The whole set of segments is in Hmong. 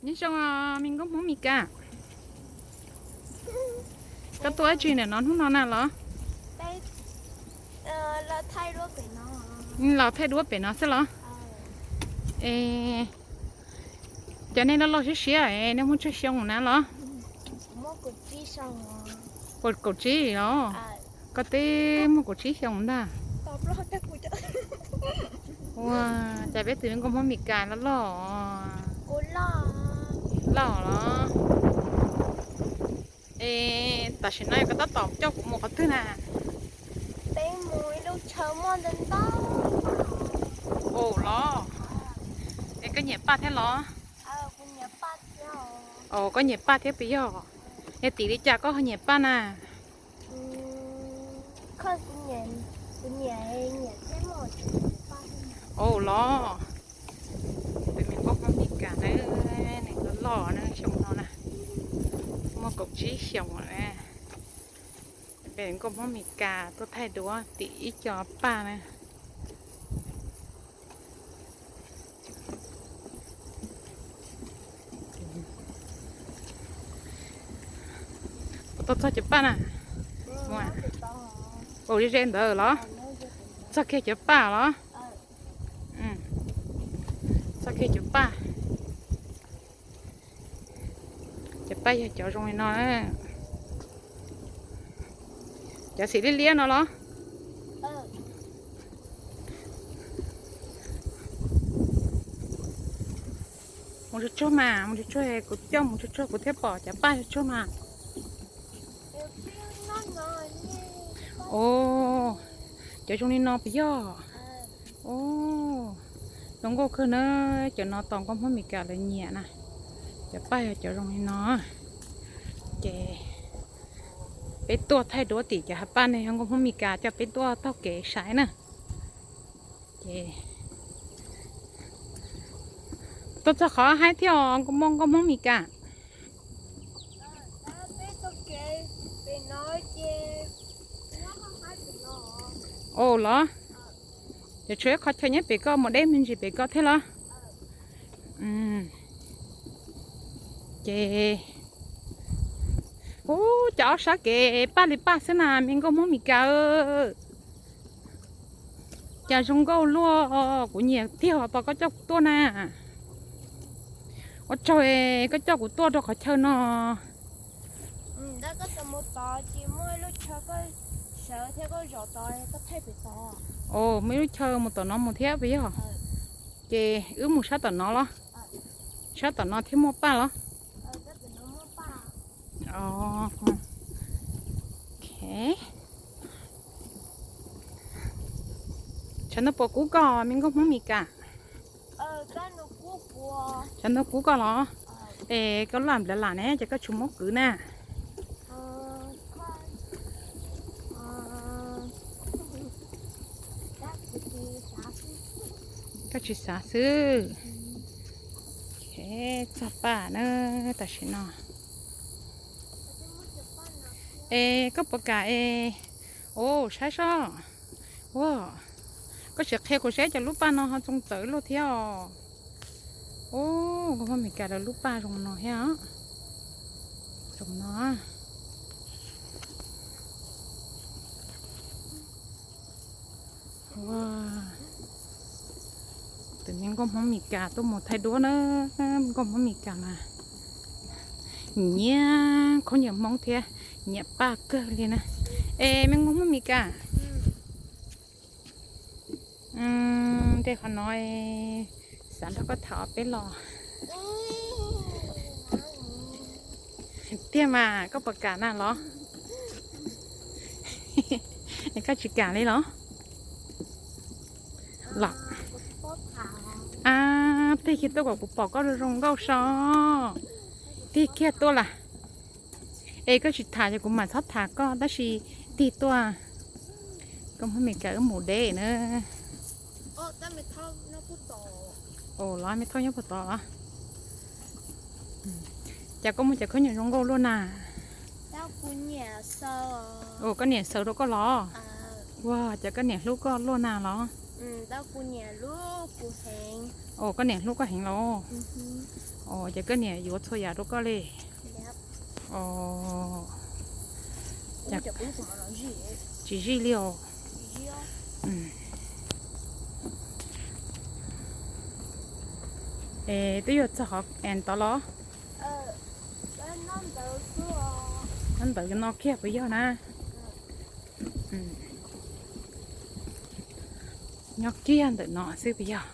Nyob zoo me nkauj Hmoob Mes Kas, koj tuaj dab tsi ntawm no hnub no na los? Los thaij duab pem no xwb los? Es cov nej loj loj siab siab es nej muaj tsawg xyoo na los? Ua kaum tsib los? Koj twb muaj kaum tsib xyoo ntag. Ua cas peb tus me nkauj Hmoob Mes Kas loj loj, loj los? Es tam sim no koj tab tom coj kuv mus qhov twg na? Peb mus ib lub chaw muaj ntau ntau. Ua los, es koj nyiam Paj thiab los? Ua, koj nyiam Paj thiab puas yog? Yog tim li cas koj ho nyiam Paj na? Ua los, tus me nkauj Hmoob Mes Kas na, nws loj loj na, xyoo no na, muaj kaum tsib xyoos lawm na. Peb nkauj Hmoob Mes Kas tuaj thaij duab tim ib co Paj na. Puas tau txog cov Paj na? Ua ze ze ntawd los? Txog kiag cov Paj los? Txog kiag cov Paj. Cov Paj yog cov zoo li no, cov xim liab liab no los? Mus tsuag tsuag mas, mus tsuag tsuag, kuv coj mus tsuag tsuag kuv thiaj pom cov Paj tsuag tsuag mas. Os, cov zoo li no puas yog? Os, zoo nkauj kawg na, cov no tos nkauj Hmoob Mes Kas lawv nyiam na. Cov Paj yog cov zoo li no. Ces peb tuaj thaij duab tim cov hav Paj ne, nkauj Hmoob Mes Kas coj peb tuaj taug kev saib na. Ces tuaj txog qhov haib thiab os, nkauj Hmoob Mes Kas. Os los, ces tshuav ib qhov chaw nyob pem ko mus deb me ntsis pem ko thiab los? Ces, ub, cas ob sab kev paj li paj xwb na me nkauj Hmoob Mes Kas. Cas zoo nkauj luaj, kuv nyiam tiag pom koj coj kuv tuaj na. Ua tsaug koj coj kuv tuaj rau qhov chaw no. Os, muaj ib lub chaw mus tom no mus thiab puas yog? Ces wb mus sab tom no los? Sab tom no thiaj muaj paj los? Tshav ntuj puas kub koj me nkauj Hmoob Mes Kas? Tshav ntuj kub koj los? Es koj laj nplav lam ne ces koj tsis muab kwv na. Koj tsis xav xwb. Txog paj na tam sim no. Es koj puas kam es, ua saib soj. Ua, koj sim qhia kuv saib cov lub paj no ho txoov txawv luaj thiab os. Ua, nkauj Hmoob Mes Kas lawv lub paj zoo no thiab. Zoo no. Tus me nkauj Hmoob Mes Kas tuaj mus thaij duab na, nkauj Hmoob Mes Kas mas nyiam khaub ncaws Hmoob thiab nyiam paj kawg li na. Es me nkauj Hmoob Mes Kas, tej qhov no xav nrog koj tham peb los. Tiag mas koj puas kam na los? Es koj tsis kam li los? Los, tig kiag tuaj kom kuv pom koj zoo zoo nkauj so. Tig kiag tuaj las. Es koj tsis tham ces kuv mam txhob tham koj tab sis tig tuaj. Nkauj Hmoob Mes Kas wb mus deb na. Los me thauj nyob puag tod los? Cas koj muaj cov khaub ncaws zoo nkauj luaj na. Ua, koj niam xaws rau koj los? Ua, cas koj niam hlub koj luaj na los? Os, koj niam hlub koj heev los? Os, ces koj niam yuav txhua yam rau koj li. Os, tsis zij li os. Es twb yuav txog qhov an tod los? Nyob ntawm no kiag puas yog na? Nyob kiag ntawm no xwb puas yog?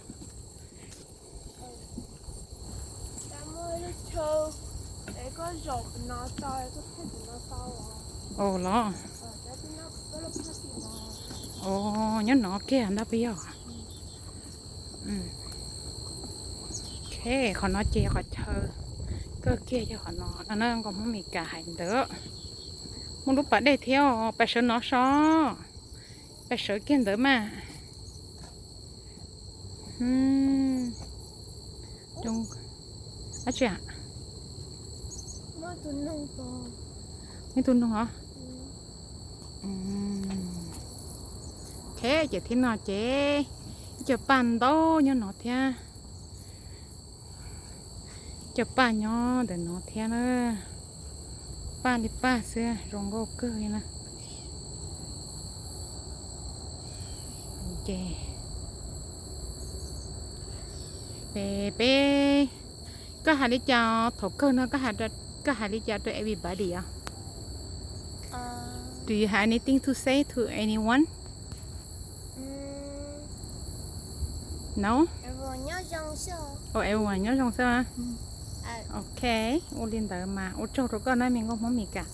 Os los. Os, nyob no kiag ntag puas yog? Ok, qhov no ces yog qhov chaw kawg kiag yog qhov no no na, nkauj Hmoob Mes Kas hais ntawd. Muaj lub pas dej thiab os, pais sawv no so, pais sawv kiag ntawd mas. Dab tsi? Muaj ib tug noog os. Ok, ces thiab no ces ib co paj ntau nyob no thiab. Ib co paj nyob ntawm no thiab na. Paj li paj xwb, zoo nkauj kawg li na. Ces peb, peb, koj hais li cas thaum kawg no, koj hais li cas rau everybody os? Do you have anything to say to anyone? No? Everyone nyob zoo xwb. Ok, ua li ntawd mas ua tsaug rau koj na me nkauj Hmoob Mes Kas.